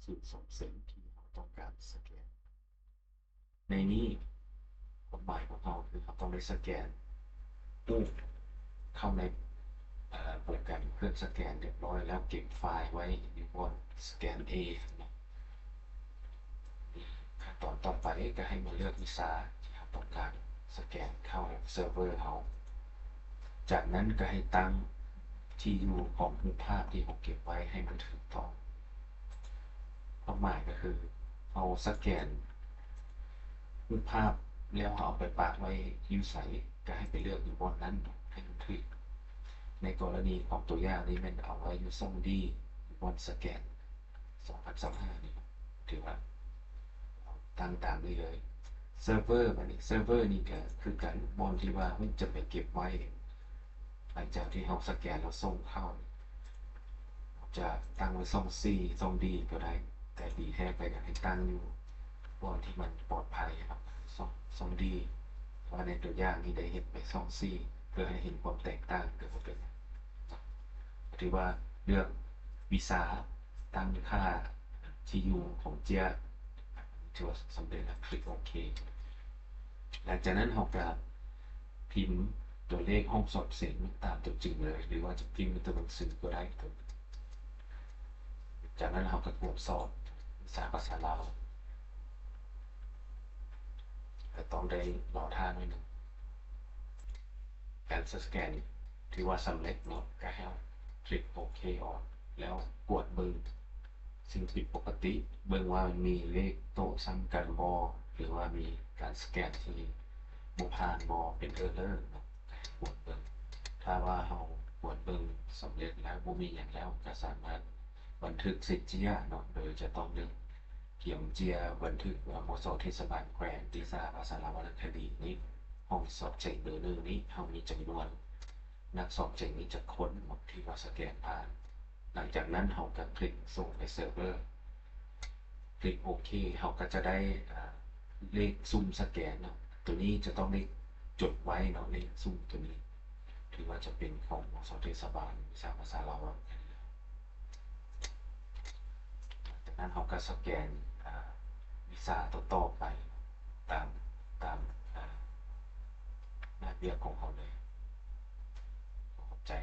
ສູນສອບເສັງທີ່ເຮົາຕ້ອງການສະແກນ. ໃນນີ້ຄວາມໝາຍຂອງເຮົາຄືເຮົາຕ້ອງໄດ້ສະແກນຮູບເຂົ້າໃນ ເອີ ໂປຣແກຣມເຄື່ອງສະແກນຮຽບຮ້ອຍແລ້ວ ເກັບໄຟລ໌ໄວ້ຢູ່ບ່ອນ Scan A ເນາະ. ຂັ້ນຕອນຕໍ່ໄປກໍໃຫ້ມາເລືອກວິຊາທີ່ເຮົາຕ້ອງການສະແກນເຂົ້າເຊີເວີເຮົາ. ຈາກນັ້ນກໍໃຫ້ຕັ້ງທີ່ຢູ່ຂອງຮູບພາບທີ່ເຮົາເກັບໄວ້ໃຫ້ມັນຖືກຕ້ອງ. ຄວາມໝາຍກໍຄືເຮົາສະແກນຮູບພາບແລ້ວເຮົາເອົາໄປປະໄວ້ຢູ່ໃສ ກໍໃຫ້ໄປເລືອກຢູ່ບ່ອນນັ້ນໃຫ້ມັນຖືກ. ໃນກໍລະນີຂອງຕົວຢ່າງນີ້ແມ່ນເອົາໄວ້ຢູ່ຊ່ອງ D ຢູ່ບ່ອນສະແກນ ສອງພັນຊາວຫ້ານີ້ ຖືວ່າຕັ້ງຕາມນີ້ເລີຍ. ເຊີເວີ ບາດນີ້ເຊີເວີນີ້ກໍຄືກັນ ບ່ອນທີ່ວ່າເຮົາຈະໄປເກັບໄວ້ ຫຼັງຈາກທີ່ເຮົາສະແກນແລ້ວສົ່ງເຂົ້າ ຈະຕັ້ງໄວ້ຊ່ອງ C ຊ່ອງ D ກໍໄດ້ ແຕ່ດີແທ້ກໍຢາກໃຫ້ຕັ້ງຢູ່ບ່ອນທີ່ມັນປອດໄພເນາະ ຊ່ອງ ຊ່ອງ D. ແຕ່ວ່າໃນຕົວຢ່າງນີ້ໄດ້ເຮັດໄປຊ່ອງ C ເພື່ອໃຫ້ເຫັນຄວາມແຕກຕ່າງ ກໍບໍ່ເປັນຫຍັງ. ຖືວ່າເລືອກວິຊາ ຕັ້ງຄ່າທີ່ຢູ່ຂອງເຈ້ຍ ຖືວ່າສຳເລັດແລ້ວ ຄລິກໂອເຄ. ຫຼັງຈາກນັ້ນເຮົາກໍພິມຕົວເລກຫ້ອງສອບເສັງຕາມຕົວຈິງເລີຍ ຫຼືວ່າຈະພິມເປັນຕົວໜັງສືກໍໄດ້. ຈາກນັ້ນເຮົາກໍກວດສອບວິຊາພາສາລາວ ກໍຕ້ອງໄດ້ລໍຖ້າໜ້ອຍໜຶ່ງ. ການສະແກນຖືວ່າສຳເລັດເນາະ ກໍໃຫ້ເຮົາຄລິກໂອເຄອອກ ແລ້ວກວດເບິ່ງສິ່ງຜິດປົກກະຕິ ເບິ່ງວ່າມັນມີເລກໂຕະຊ້ຳກັນບໍ່ ຫຼືວ່າມີການສະແກນທີ່ບໍ່ຜ່ານບໍ່ ເປັນເອີເຣີເນາະ ກວດເບິ່ງ. ຖ້າວ່າເຮົາກວດເບິ່ງສຳເລັດແລ້ວ ບໍ່ມີຫຍັງແລ້ວ ກໍສາມາດບັນທຶກໃສ່ເຈ້ຍເນາະ ໂດຍຈະຕ້ອງໄດ້ກຽມເຈ້ຍບັນທຶກວ່າ ມສ ເທດສະບານແຂວງ ວິຊາພາສາລາວວັນນະຄະດີນີ້ ຫ້ອງສອບເສັງເບີໜຶ່ງນີ້ ເຮົາມີຈຳນວນນັກສອບເສັງນີ້ຈັກຄົນເນາະ ທີ່ວ່າສະແກນຜ່ານ. ຫຼັງຈາກນັ້ນເຮົາກໍຄລິກສົ່ງໄປເຊີເວີ ຄລິກໂອເຄ ເຮົາກໍຈະໄດ້ ອາ ເລກຊຸ່ມສະແກນເນາະ ໂຕນີ້ຈະຕ້ອງໄດ້ຈົດໄວ້ເນາະ ເລກຊຸ່ມໂຕນີ້ ຖືວ່າຈະເປັນຂອງ ມສ ເທດສະບານ ວິຊາພາສາລາວ. ຈາກນັ້ນເຮົາກໍສະແກນ ອາ ວິຊາຕໍ່ໆໄປ ຕາມ ຕາມ ອາ ງານວຽກຂອງເຮົາເລີຍ. ຂອບໃຈ.